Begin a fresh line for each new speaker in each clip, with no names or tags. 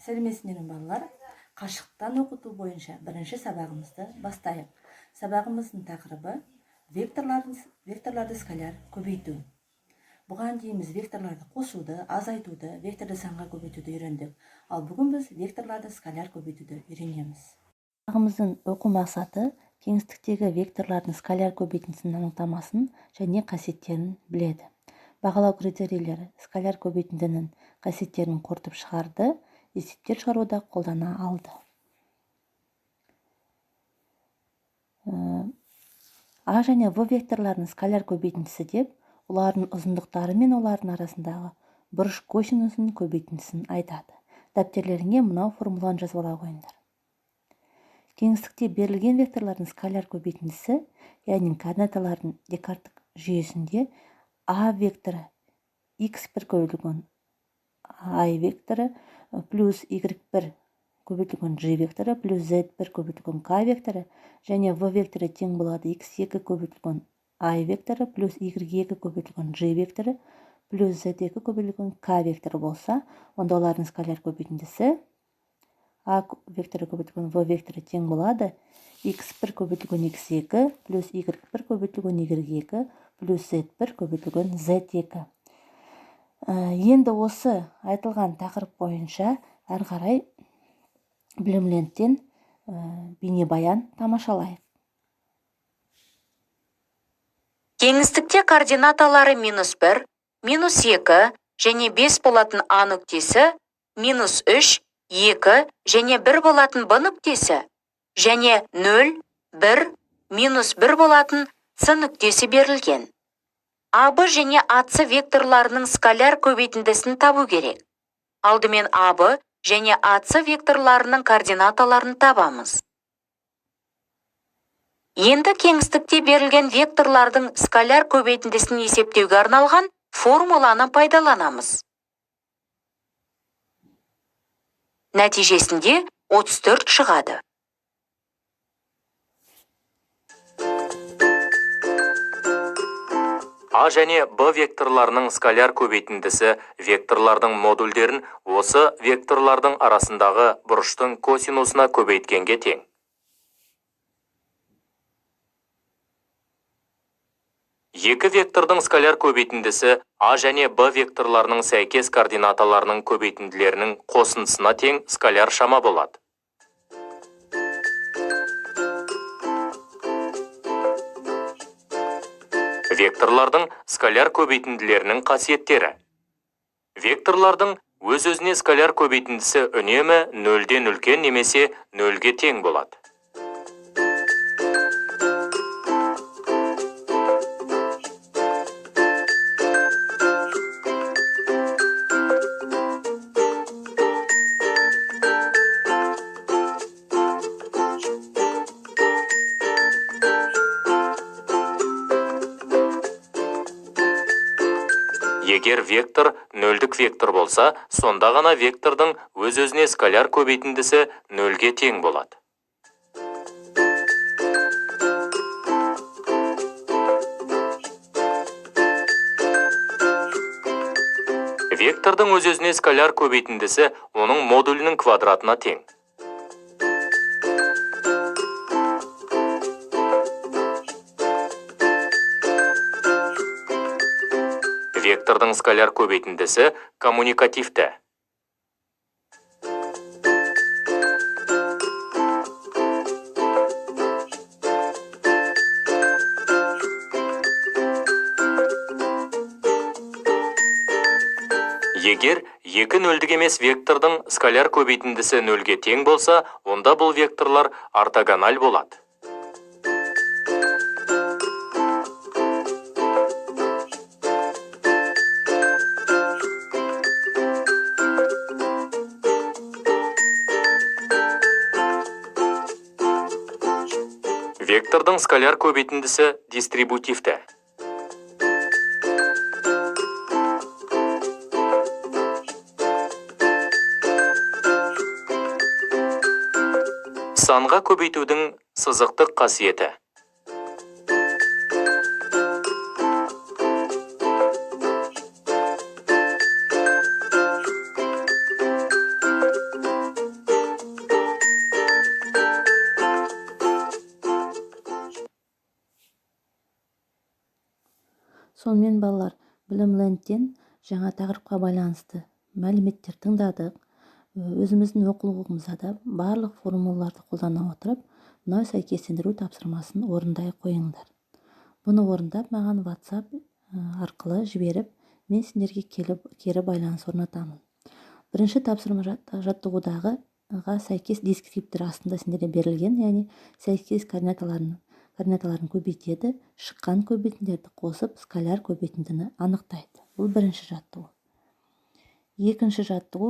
Сәлеметсіздер ме, балалар? Қашықтан оқыту бойынша бірінші сабағымызды бастайық. Сабағымыздың тақырыбы векторларды скаляр көбейту. Бұған дейін біз векторларды қосуды, азайтуды, векторды санға көбейтуді үйрендік. Ал бүгін біз векторларды скаляр көбейтуді үйренеміз. Сабағымыздың оқу мақсаты кеңістіктегі векторлардың скаляр көбейтіндісінің анықтамасын және қасиеттерін біледі. Бағалау критерийлері скаляр көбейтіндінің қасиеттерін қорытып шығарды, есептер шығаруда қолдана алды. А және В векторларының скаляр көбейтіндісі деп, олардың ұзындықтары мен олардың арасындағы бұрыш косинусының көбейтіндісін айтады. Дәптерлеріңе мынау формуланы жазып ала қойыңдар. Кеңістікте берілген векторлардың скаляр көбейтіндісі, яғни координаталардың декарттық жүйесінде А векторы x1 көбейтілген I векторы плюс y1 көбейтілген G векторы плюс z1 көбейтілген K векторы және В векторы тең болады x2 көбейтілген I векторы плюс y2 көбейтілген G векторы плюс z2 көбейтілген K векторы болса, онда олардың скаляр көбейтіндісі А векторы көбейтілген В векторы тең болады x1 көбейтілген x2 плюс y1 көбейтілген y2 плюс z1 көбейтілген z2. Енді осы айтылған тақырып бойынша әрі қарай білімленттен бейнебаян тамашалайық.
Кеңістікте координаталары -1, -2 және 5 болатын А нүктесі, -3, 2 және 1 болатын Б нүктесі және 0, 1, -1 болатын С нүктесі берілген. АБ және АС векторларының скаляр көбейтіндісін табу керек. Алдымен АБ және АС векторларының координаталарын табамыз. Енді кеңістікте берілген векторлардың скаляр көбейтіндісін есептеуге арналған формуланы пайдаланамыз. Нәтижесінде 34 шығады.
А және Б векторларының скаляр көбейтіндісі векторлардың модульдерін осы векторлардың арасындағы бұрыштың косинусына көбейткенге тең. Екі вектордың скаляр көбейтіндісі А және Б векторларының сәйкес координаталарының көбейтінділерінің қосындысына тең скаляр шама болады. Векторлардың скаляр көбейтінділерінің қасиеттері. Векторлардың өз-өзіне скаляр көбейтіндісі үнемі нөлден үлкен немесе нөлге тең болады. Егер вектор нөлдік вектор болса, сонда ғана вектордың өз-өзіне скаляр көбейтіндісі нөлге тең болады. Вектордың өз-өзіне скаляр көбейтіндісі оның модулінің квадратына тең. Вектордың скаляр көбейтіндісі коммуникативті. Егер екі нөлдік емес вектордың скаляр көбейтіндісі нөлге тең болса, онда бұл векторлар ортогональ болады. Вектордың скаляр көбейтіндісі дистрибутивті. Санға көбейтудің сызықтық қасиеті.
Сонымен, балалар, Білімлендтен жаңа тақырыпқа байланысты мәліметтер тыңдадық. Өзіміздің оқулығымызда да барлық формулаларды қолдана отырып, мынау сәйкестендіру тапсырмасын орындай қойыңдар. Бұны орындап, маған WhatsApp арқылы жіберіп, мен сендерге келіп кері байланыс орнатамын. Бірінші тапсырма жаттығудағыға сәйкес дескриптор астында сендерге берілген, яғни сәйкес координаталарын көбейтеді, шыққан көбейтінділерді қосып, скаляр көбейтіндіні анықтайды. Бұл бірінші жаттығу. Екінші жаттығу: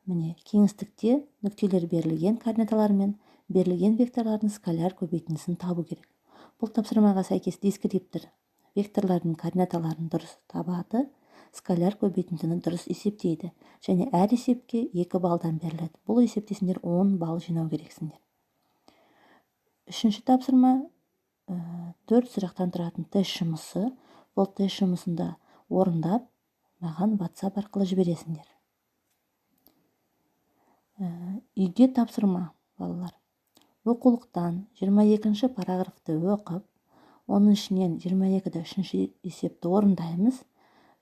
міне, кеңістікте нүктелер берілген координаталармен, берілген векторлардың скаляр көбейтіндісін табу керек. Бұл тапсырмаға сәйкес дескриптор векторлардың координаталарын дұрыс табады, скаляр көбейтіндіні дұрыс есептейді және әр есепке 2 балдан беріледі. Бұл есепте сендер 10 балл жинау керексіңдер. Үшінші тапсырма төрт сұрақтан тұратын тест жұмысы. Бұл тест жұмысында орындап, маған WhatsApp арқылы жібересіңдер. Үйге тапсырма, балалар: оқулықтан 22 параграфты оқып, оның ішінен 22-де үшінші есепті орындаймыз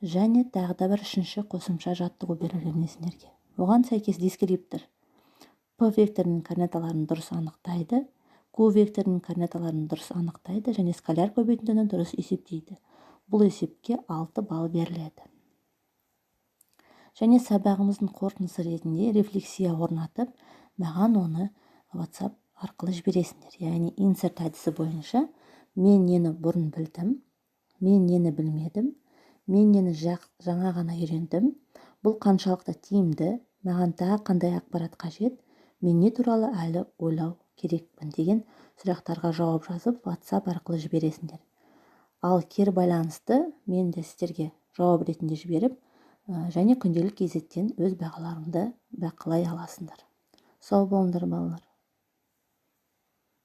және тағы да бір үшінші қосымша жаттығу берілген сендерге. Оған сәйкес дескриптор П векторының координаталарын дұрыс анықтайды, Q векторының координаталарын дұрыс анықтайды және скаляр көбейтіндіні дұрыс есептейді. Бұл есепке 6 балл беріледі. Және сабағымыздың қорытындысы ретінде рефлексия орнатып, маған оны WhatsApp арқылы жібересіңдер. Яғни инсерт әдісі бойынша мен нені бұрын білдім, мен нені білмедім, мен нені жаңа ғана үйрендім, бұл қаншалықты тиімді, маған тағы қандай ақпарат қажет, мен не туралы әлі ойлау керекпін деген сұрақтарға жауап жазып, WhatsApp арқылы жібересіңдер. Ал кері байланысты мен де сіздерге жауап ретінде жіберіп және күнделік кезеттен өз бағаларыңды бақылай аласыңдар. Сау болыңдар, балалар.